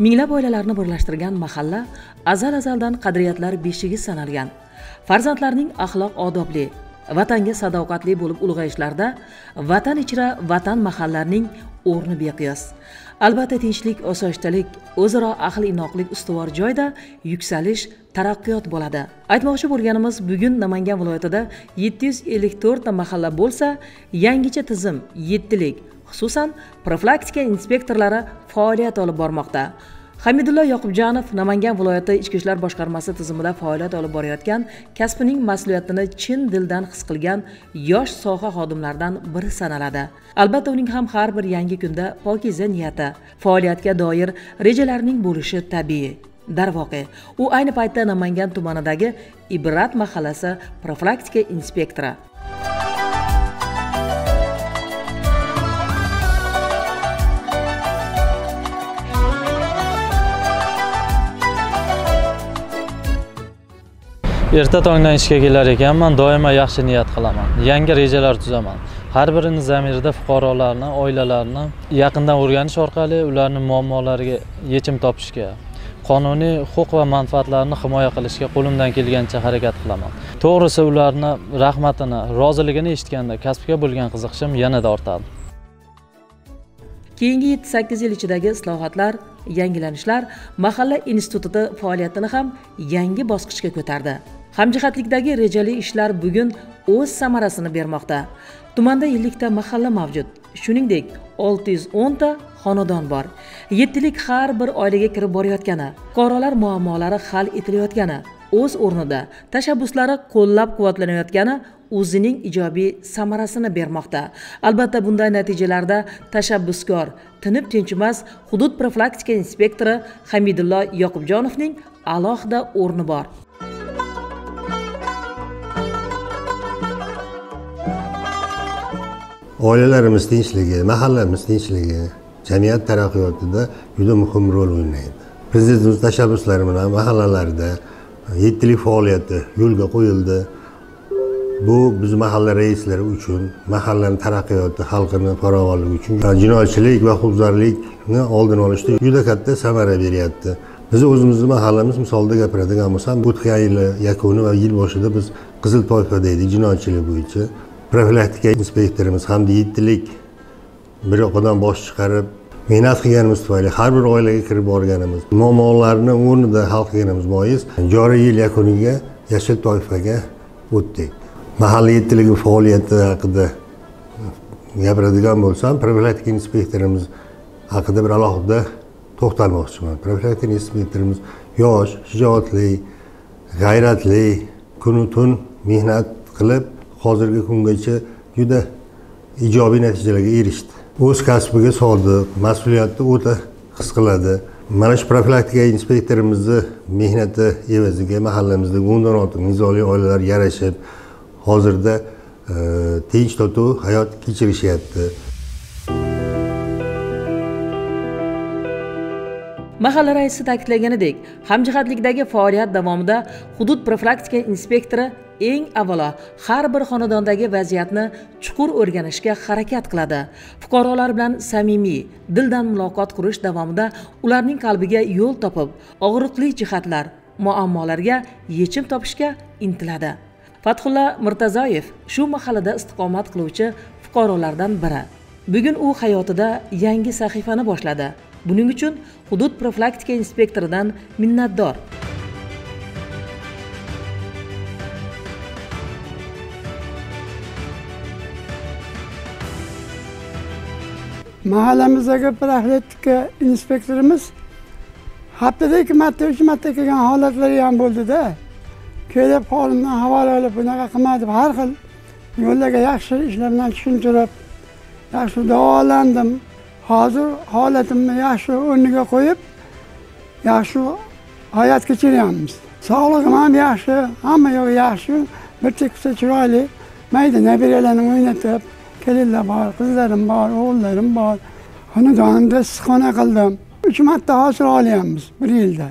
Minglab oilalarni birlashtirgan mahalla azal-azaldan qadriyatlar beshigi sanalgan. Farzandlarning axloq odobli, vatanga sadoqatli bo'lib ulg'ayishlarida vatan ichra vatan mahallalarning o'rni beqiyos. Albatta tinchlik, osoyishtalik, o'zaro ahil-inoqlik ustuvor joyda yuksalish, taraqqiyot bo'ladi. Aytmoqchi bo'lganimiz, bugun Namangan viloyatida 754 ta mahalla bo'lsa, yangicha tizim yettilik, xususan profilaktika inspektorlari faoliyat olib bormoqda. Hamidullo Yoqubjonov Namangan viloyati Ichki ishlar boshqarmasi tizimida faoliyat olib borayotgan, kasbining mas'uliyatini chin dildan his qilgan yosh soha xodimlaridan biri sanaladi. Albatta uning ham har bir yangi kunda pokiza niyati, faoliyatga doir rejalarining bo'lishi tabiiy. Darvoqe, u ayni paytda Namangan tumanidagi Ibrat mahallasi profilaktika inspektori. Erta tongdan ishga kelar ekanman, doimo yaxshi niyat qilaman, yangi rejalar tuzaman. Har birini zamirida fuqarolarni, oilalarni yaqindan o'rganish orqali ularning muammolariga yechim topishga, qonuniy huquq va manfaatlarini himoya qilishga qo'limdan kelgancha harakat qilaman. To'g'risi, ularni rahmatini, roziligini eshitganda kasbga bo'lgan qiziqishim yanada ortadi. Keyingi 7-8 yil ichidagi islohotlar, yangilanishlar mahalla instituti faoliyatini ham yangi bosqichga ko'tardi. Hamjihatlikdagi rejali ishlar bugun o'z samarasini bermoqda. Tumanda 50 ta mahalla mavjud. Shuningdek, 610 ta xonadon bor. Yettilik har bir oilaga kirib borayotgani, fuqarolar muammolari hal etilayotgani, o'z o'rnida tashabbuslari qo'llab-quvvatlanayotgani o'zining ijobiy samarasini bermoqda. Albatta bunday natijalarda tashabbuskor, tinib-tinchimas hudud profilaktika inspektori Hamidullo Yoqubjonovning alohida o'rni bor. Oilalarimiz tinchligi, mahallamiz tinchligi jamiyat taraqqiyotida juda muhim rol o'ynaydi. Prezidentimiz tashabbuslari bilan mahallalarda yettilik faoliyati yo'lga qo'yildi. Bu biz mahalla raislari uchun, mahallaning taraqqiyoti, xalqini farovonligi uchun jinoyatchilik va huquqbuzarlikni oldini olishda juda katta samara beryapti. Biz o'zimizni mahallamiz misolida gapiradigan bo'lsam, o'tgan yil yakuni va yil boshida biz qizil toifada edik jinoyatchilik bo'yicha. Profilaktika inspektorimiz hamda yettilik bir yoqadan bosh chiqarib mehnat qilganimiz tufayli har bir oilaga kirib borganimiz, muammolarni o'rnida hal qilganimiz bois joriy yil yakuniga yashil toifaga o'tdik. Mahalla yettiligi faoliyati haqida gapiradigan bo'lsam, profilaktika inspektorimiz haqida bir alohida to'xtalmoqchiman. Profilaktika inspektorimiz yosh, shijoatli, g'ayratli, kunu tun mehnat qilib hozirgi kungacha juda ijobiy natijalarga erishdi. O'z kasbiga sodiq, mas'uliyatni o'ta his qiladi. Mana shu profilaktika inspektorimizni mehnati evaziga mahallamizda 10 dan ortiq nizoli oilalar yarashib, hozirda tinch totuv hayot kechirishyapti. Mahalla raisi ta'kidlaganidek, hamjihatlikdagi faoliyat davomida hudud profilaktika inspektori eng avvalo har bir xonadondagi vaziyatni chuqur o'rganishga harakat qiladi. Fuqarolar bilan samimiy, dildan muloqot qurish davomida ularning qalbiga yo'l topib, og'riqli jihatlar, muammolarga yechim topishga intiladi. Fathulla Mirtazoyev shu mahallada istiqomat qiluvchi fuqarolardan biri. Bugun u hayotida yangi sahifani boshladi. Buning uchun hudud profilaktika inspektoridan minnatdor. Mahallamizdagi profilaktika inspektorimiz haftada 2 marta, 3 marta kelgan holatlari ham bo'ldi-da. Kelib holimdan xabar olib, bunaqa qilma deb har xil yo'llarga yaxshi ishlar bilan tushuntirib, yaxshi davolandim. Hozir holatimni yaxshi o'rniga qo'yib, yaxshi hayot kechiryapmiz. Sog'lig'im ham yaxshi, hamma yo'q yaxshi, bir teksa chiroyli. Mayda nabiralarni o'ynatib, kelinlar bor, qizlarim bor, o'g'illarim bor. Xonadonimda issiqxona qildim. 3 marta hosil olyapmiz bir yilda.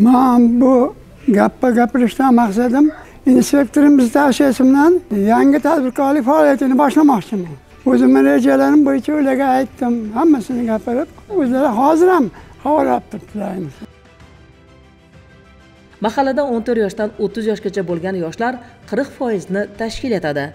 Men bu gapni gapirishdan maqsadim inspektorimiz tavsiyasi bilan yangi tadbirkorlik faoliyatini boshlamoqchiman. O'zimning rejalarim bo'yicha ularga aytdim, hammasini gapirib, o'zlari hozir ham Xabar olib turibdilar. Mahallada 14 yoshdan 30 yoshgacha bo'lgan yoshlar 40% ni tashkil etadi.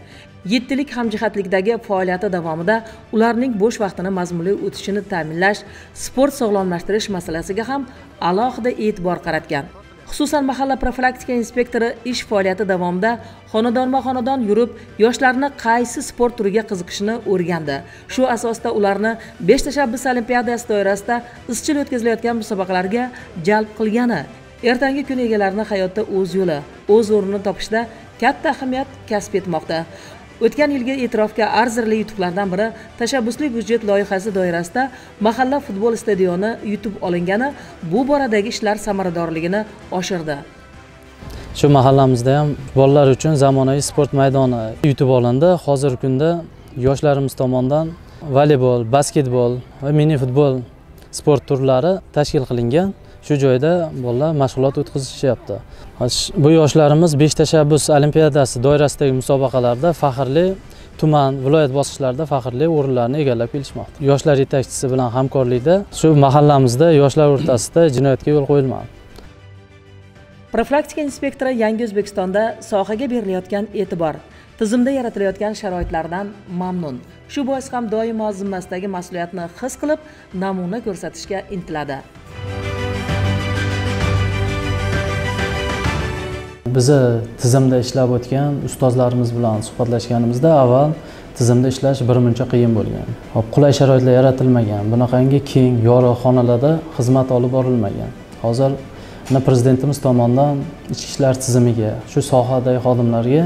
Yettilik hamjihatlikdagi faoliyati davomida ularning bo'sh vaqtini mazmunli o'tishini ta'minlash, sport sog'lomlashtirish masalasiga ham alohida e'tibor qaratgan. Xususan, mahalla profilaktika inspektori ish faoliyati davomida xonadonma-xonadon yurib, yoshlarni qaysi sport turiga qiziqishini o'rgandi. Shu asosda ularni 5 tashabbus olimpiadasi doirasida izchil o'tkazilayotgan musobaqalarga jalb qilgani, ertangi kun egalarini hayotda o'z yo'li, o'z o'rnini topishda katta ahamiyat kasb etmoqda. O'tgan yilgi e'tirofga arzirli yutuqlardan biri tashabbusli byudjet loyihasi doirasida mahalla futbol stadioni yutib olingani bu boradagi ishlar samaradorligini oshirdi. Shu mahallamizda ham bolalar uchun zamonaviy sport maydoni yutib olindi. Hozirgi kunda yoshlarimiz tomonidan voleybol, basketbol va mini futbol sport turlari tashkil qilingan. Shu joyda bolalar mashg'ulot o'tkazishyapti. Bu yoshlarimiz 5 tashabbus olimpiadasi doirasidagi musobaqalarda faxrli tuman, viloyat bosqichlarida faxrli o'rinlarni egallab kelishmoqda. Yoshlar yetakchisi bilan hamkorlikda shu mahallamizda yoshlar o'rtasida jinoyatga yo'l qo'yilmadi. Profilaktika inspektori Yangi O'zbekistonda sohaga berilayotgan e'tibor, tizimda yaratilayotgan sharoitlardan mamnun. Shu bois ham doimo zimmasidagi mas'uliyatni his qilib, namuna ko'rsatishga intiladi. Bizi tizimda ishlab o'tgan ustozlarimiz bilan suhbatlashganimizda avval tizimda ishlash birmuncha qiyin bo'lgan. Qulay sharoitlar yaratilmagan, bunaqangi keng, yorug' xonalarda xizmat olib borilmagan. Hozir prezidentimiz tomonidan ichki ishlar tizimiga, shu sohadagi xodimlarga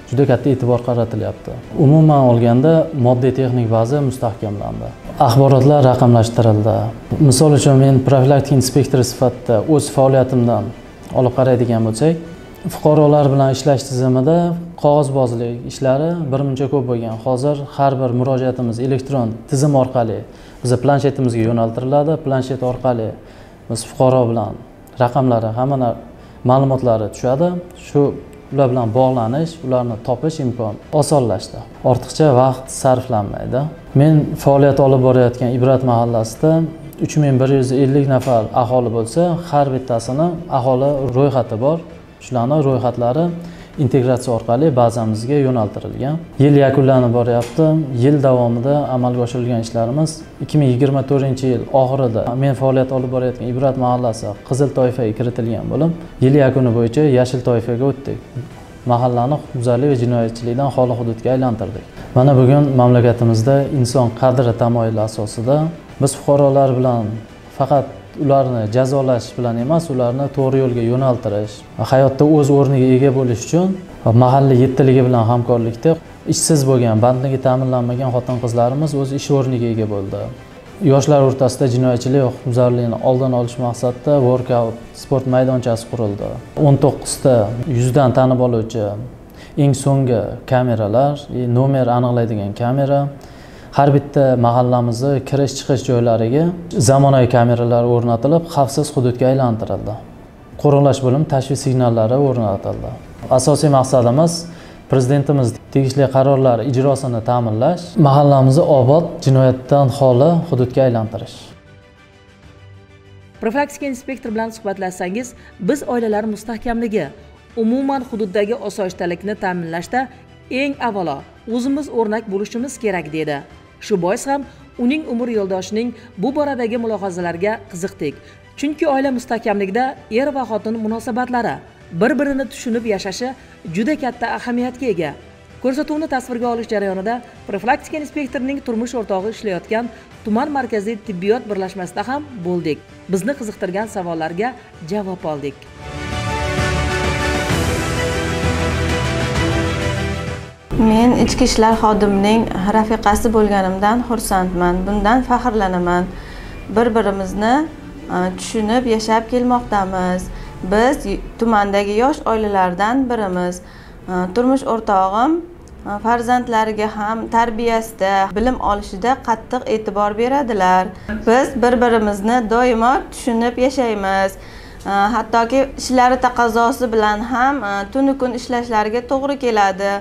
juda katta e'tibor qaratilyapti. Umuman olganda moddiy texnik baza mustahkamlandi. Axborotlar raqamlashtirildi. Misol uchun men profilaktika inspektori sifatida o'z faoliyatimdan olib qaraydigan bo'lsak, fuqarolar bilan ishlash tizimida qog'ozbozlik ishlari birmuncha ko'p bo'lgan. Hozir har bir murojaatimiz elektron tizim orqali biza planshetimizga yo'naltiriladi. Planshet orqali biz fuqaro bilan raqamlari, hamma ma'lumotlari tushadi. Shu ular bilan bog'lanish, ularni topish imkon osonlashdi. Ortiqcha vaqt sarflanmaydi. Men faoliyat olib borayotgan Ibrat mahallasida 3150 nafar aholi bo'lsa, har bittasini aholi ro'yxati bor. Shularning ro'yxatlari integratsiya orqali bazamizga yo'naltirilgan. Yil yakunlanib boryapti. Yil davomida amalga oshirilgan ishlarimiz 2024-yil oxirida men faoliyat olib borayotgan Ibrat mahallasi qizil toifaga kiritilgan bo'lib, yil yakuni bo'yicha yashil toifaga o'tdik. Mahallani huquqbuzarlik va jinoyatchilikdan xoli hududga aylantirdik. Mana bugun mamlakatimizda inson qadri tamoyili asosida biz fuqarolar bilan faqat ularni jazolash bilan emas, ularni to'g'ri yo'lga yo'naltirish, hayotda o'z o'rniga ega bo'lish uchun mahalla yettiligi bilan hamkorlikda ishsiz bo'lgan, bandligi ta'minlanmagan xotin-qizlarimiz o'z ish o'rniga ega bo'ldi. Yoshlar o'rtasida jinoyatchilik va huquqbuzarlikni oldini olish maqsadida workout sport maydonchasi qurildi. 19 ta yuzdan tanib oluvchi eng so'nggi kameralar, nomer aniqlaydigan kamera, har bitta mahallamizni kirish-chiqish joylariga zamonaviy kameralar o'rnatilib, xavfsiz hududga aylantirildi. Qo'riqlash bo'limi tashvish signallari o'rnatildi. Asosiy maqsadimiz prezidentimiz tegishli qarorlar ijrosini ta'minlash, mahallamizni obod, jinoyatdan xoli hududga aylantirish. Profilaktika inspektori bilan suhbatlashsangiz, biz oilalar mustahkamligi, umuman hududdagi osoyishtalikni ta'minlashda eng avvalo o'zimiz o'rnak bo'lishimiz kerak dedi. Shu bois ham uning umr yo'ldoshining bu boradagi mulohazalariga qiziqdik. Chunki oila mustahkamligida er va xotin munosabatlari, bir-birini tushunib yashashi juda katta ahamiyatga ega. Ko'rsatuvni tasvirga olish jarayonida profilaktika inspektorining turmush o'rtog'i ishlayotgan tuman markaziy tibbiyot birlashmasida ham bo'ldik. Bizni qiziqtirgan savollarga javob oldik. Men ichki ishlar xodimining rafiqasi bo'lganimdan xursandman, bundan faxrlanaman. Bir-birimizni tushunib yashab kelmoqdamiz. Biz tumandagi yosh oilalardan birimiz. Turmush o'rtog'im farzandlariga ham tarbiyasida, bilim olishida qattiq e'tibor beradilar. Biz bir-birimizni doimo tushunib yashaymiz. Hattoki ishlari taqozosi bilan ham tunu kun ishlashlariga to'g'ri keladi.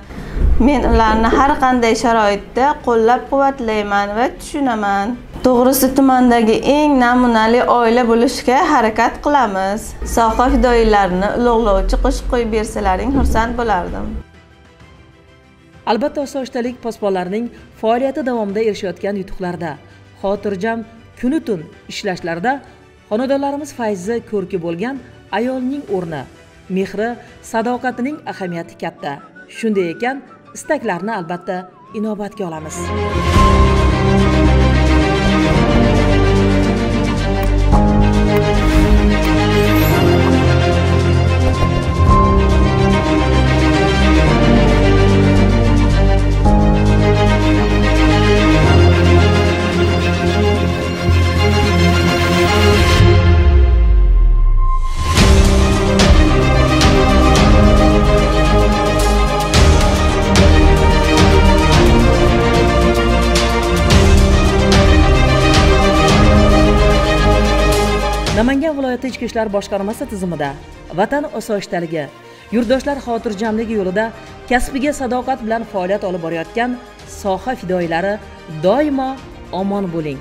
Men ularni har qanday sharoitda qo'llab-quvvatlayman va tushunaman. To'g'risi, tumandagi eng namunali oila bo'lishga harakat qilamiz. Soha fidoyilarini ulug'lovchi qo'shiq qo'yib bersalaring xursand bo'lardim. Albatta, osoyishtalik posbonlarning faoliyati davomida erishayotgan yutuqlarda, xotirjam kunu-tun ishlashlarida xonadonlarimiz fayzi ko'rki bo'lgan ayolning o'rni, mehri, sadoqatining ahamiyati katta. Shunday ekan, istaklarni albatta inobatga olamiz. Namangan viloyati Ichki ishlar boshqarmasi tizimida vatan osoyishtaligi, yurtdoshlar xotirjamligi yo'lida kasbiga sadoqat bilan faoliyat olib borayotgan soha fidoyilari doimo omon bo'ling.